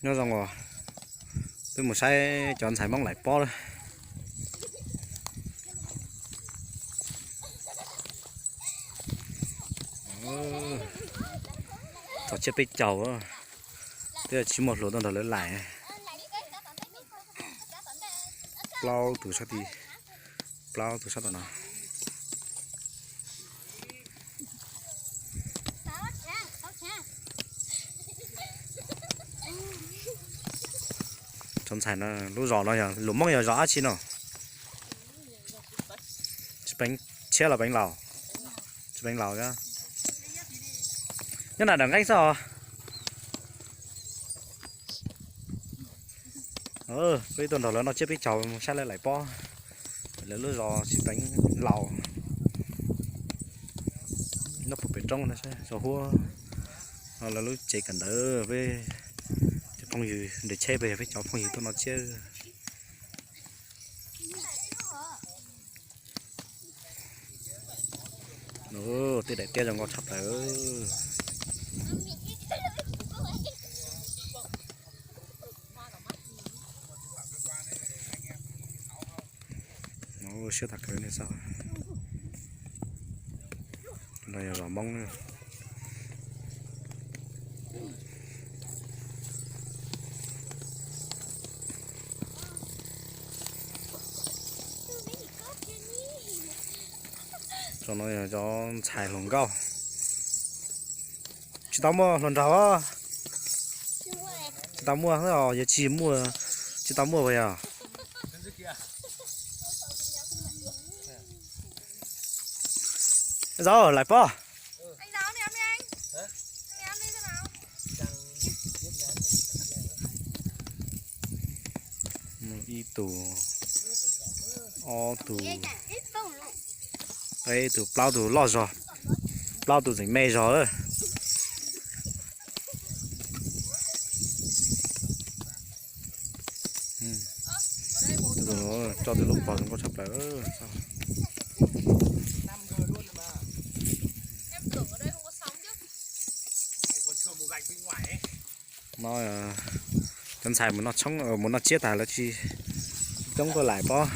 Nyob zoo os, peb mus saib cov ntxhais Hmoob laim pob lawm. Txog tsiab peb caug, twb tsis muaj hluas tuaj nrog lawv laim. Plaub tus sab tid, plaub tus sab tom no. Cov ntxhais no, lub zos no yog lus Hmoob yog zos dab tsi no? Tsis Peev Tshiab los Peev Laus? Tsis Peev Laus thiab. Nyob nram Dawm Nqeeb xwb os. Peb tuaj nrog lawv noj tsiab peb caug mus saib lawv laim pob. Lawv lub zos Tsis Peev Laus, nyob puag pem roob no, zos huab. Lawv lub tsev kawm ntawv, peb cov phooj ywg nres tsheb peb yog peb cov phooj ywg tuaj noj tsiab. Tej daim tiab zoo nkauj tshaj plaws. Siab tag kawg nej saib. Los yog zos Hmoob. Tso no yog cov ntxhais hluas nkauj. Tsis tau muaj hluas nraug. Tsis tau muaj, yog tsis muaj, tsis tau muaj puas yog? Zaum laim pob. Ib tug, ob tug, peb tug, plaub tug loj zog, plaub tug tseem me zog. Coj tej lub pog zoo nkauj tshaj plaws. No cov ntxhais mus noj tsiab tas lawv tsis coob tuaj laim pob.